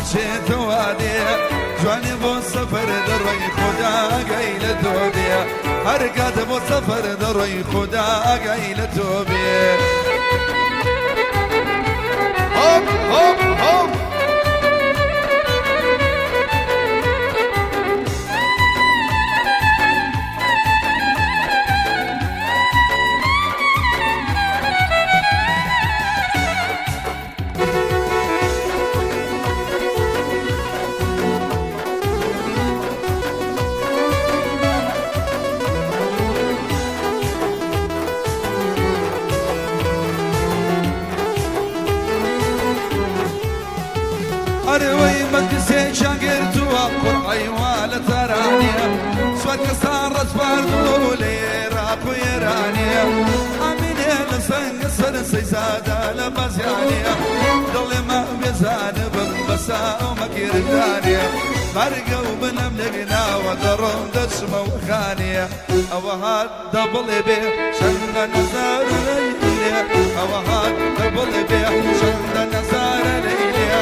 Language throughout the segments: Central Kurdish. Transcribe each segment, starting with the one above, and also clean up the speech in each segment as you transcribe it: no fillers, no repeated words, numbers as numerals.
نشێتەوە دێ، جوانێ بۆ سەفەر دەڕۆی خودا ئاگای لە تۆ بێ، هەر کات بۆ سەفەر دەڕۆی خودا ئاگای لە تۆ بێ. هۆپ هۆپ هۆپ. ئەرەوەی مەکسێکیان گرتووە قورعەی وا لە تارانیە سوار کەسان ڕەسپاردوو لە عێراق و ئێرانیە ئامینێ لە سەنگ سەر سەیزادە لە بەزیانیە دڵێ مە بێزانە بم بەسا ئەو مەگیردانیە بارگە و بنەم لێک ناوە دەڕۆم دەچمەوە خانیە ئەوە هات دەبڵێ بێ چەندە نەزار لەیلێ ئەوە هات دەبڵێ بێ چەندە نەزارە لەیلێ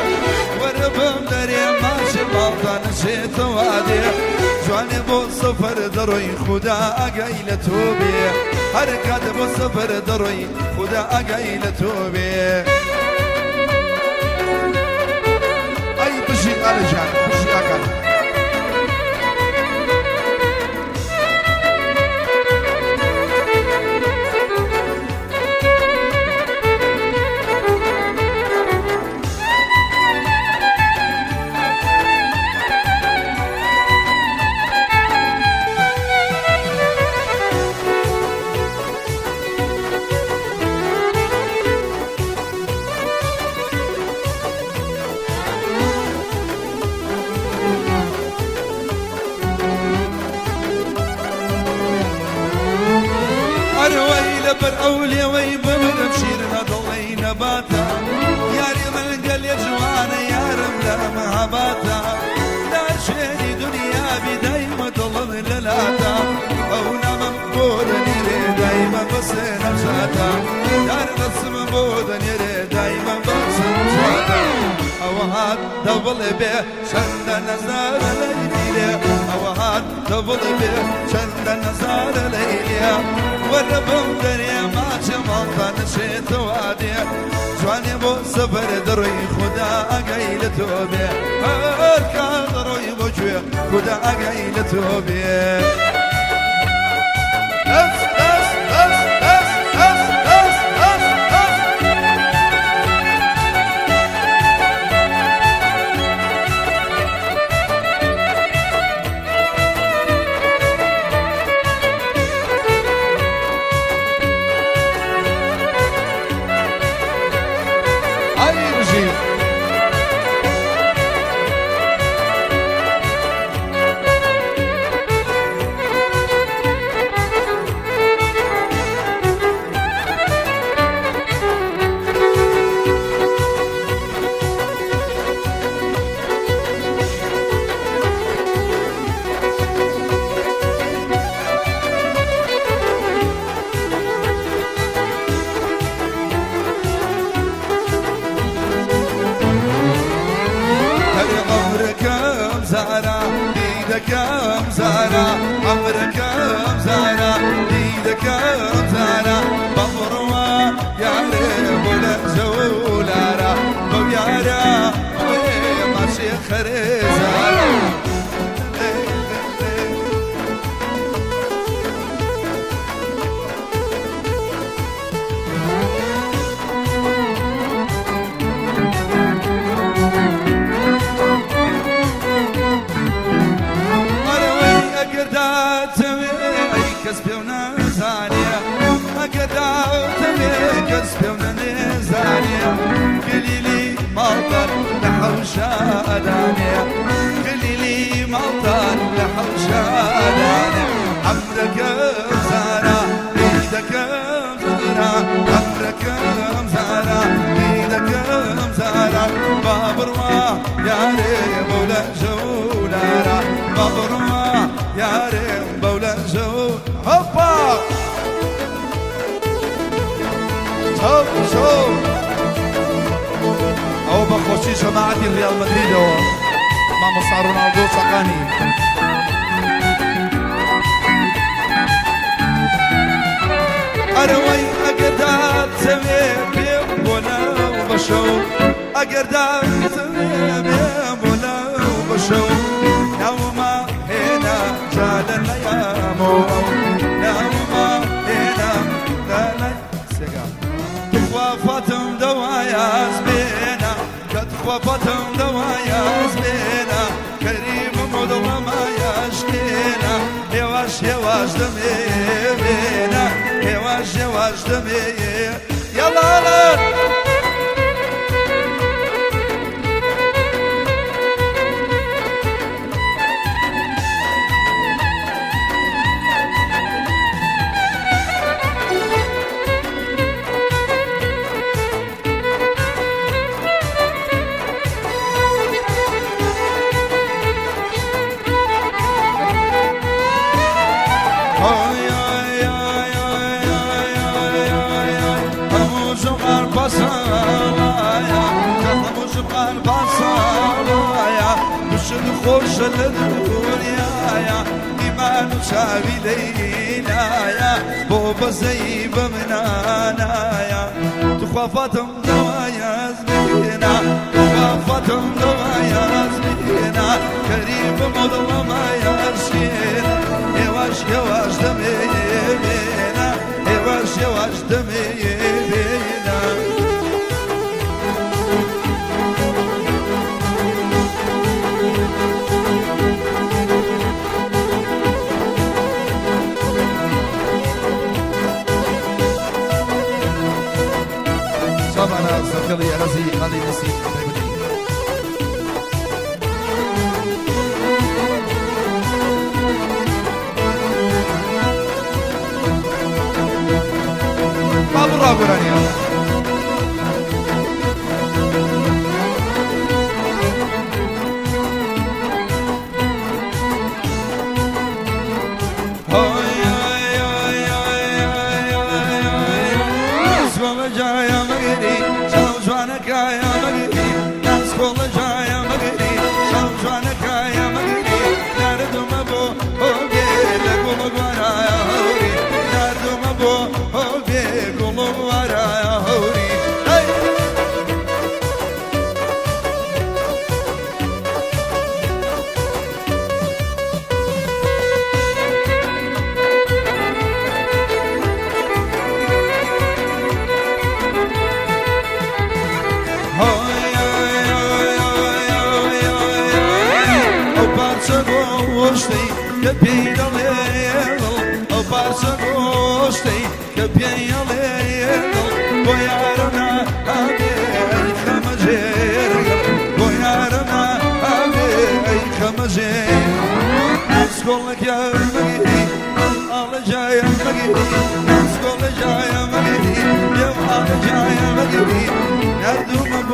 وەرە بم دەرێ ماچ ماڵتان نشێتەوە دێ جوانێ بۆ سەفەر دەڕۆی خودا ئاگای لە تۆ بێ هەر کات بۆ سەفەر دەڕۆی خودا ئاگای لە تۆ بێ. ئەی بژی ئالەجان بژی ئاگات. ئەرەوەی لەبەر ئەو لێوەی بمرم شیرنە دڵی نەباتە یاری من گەلێ جوانە یارم لە مەهاباتە لە شوێنی دنیا بی دایمە دڵم لەلاتە ئەو نامەم بۆ دەنێرێ دایمە بەسێ نەمساتە دار دەسمم بۆ دەنێرێ دایمە بەسێ نەمساتە ئەوە هات دەبڵێ بێ چەندە نەزارە لەیلێ ئەوە هات دەبڵێ بێ چەندە نەزارە لەیلێ وەرە بم دەرێ ماچ ماڵتان نشێتەوە دێ جوانێ بۆ سەفەر دەڕۆی خودا ئاگای لە تۆ بێ هەر کات دەڕۆی بۆ کوێ خودا ئاگای لە تۆ بێ. دەست دەست دەست دەست دەست دەست دەست دەست. ئەی بژی. هەر عەمرەکەم زارا دیدەکەم زارا عەمرەکەم زارا دیدەکەم زارا بەبڕوا یارێ بۆ لە جەولارا بەو یارە ماچێ خەرێ زارا. ئەرەوەی ئەگەر داتەوێ ئەی کەس پێو نازانێ ئەگەر داتەوێ کەس پێو نەنێزانێ کلیلی ماڵتان لە حەوشادانێ کلیلی ماڵتان لە حەوشادانێ عەمرەکەم زارا دیدەکەم زارا عەمرەکەم زارا دیدەکەم زارا با بڕوا یارێ بەو لە ژەولارا با بڕوا یارێ بەو لە ژەو هۆپا چۆپ چۆپ. ئەوە. بە خۆشی جەماعەتی ڕیال مەدریدەوە مامۆستا ڕۆناڵدۆ چەقانی. ئەرەوەی ئەگەر دادزەوێ بێ بۆ ناو بەشەو ئەگەر دادزەوێ بێ بۆ ناو بەشەو ناوما هێنا جادە نەیامۆ ناوما هێنا لە سێگا تخوا فاتم دەوایاز بێنە کە تخوا فاتم دەوایاز بێنە کەریمم و دڵەمایاشکێنە هێواش هێواش دەمێ بێنە هێواش هێواش دەمێ یاڵاڵە. هەموو ژوان پاساڵایە کە هەموو ژوان پاساڵایە دوشن خۆشە لە دنیایە ئیمان و چاوی لەیلایە بۆ بەزەی بە منانایە تخوا فاتم دەوایە زمێنە تخوا فاتم دەوایە زمێنە کەریبم و دڵەمایە شێنە هێواش هێواش دەمێ بێنە هێواش هێواش دەمێ بێنە. طبعا سفيري الذي علي نسيم بابو راغورانيا. ئەو پارچە گۆشتەی کە پێی دەڵێ ئەو پارچە گۆشتەی کە پێی ئەڵێ بۆ یارەنا ئابێ ئەی خەمە ژێر بۆ یارەنا ئابێ ئەی خەمە ژێر سکۆڵەکیان مەگری ئاڵە جایە مەگری سکۆڵە جایە مەگری یەو ئاڵە جایە مەگری نردومە.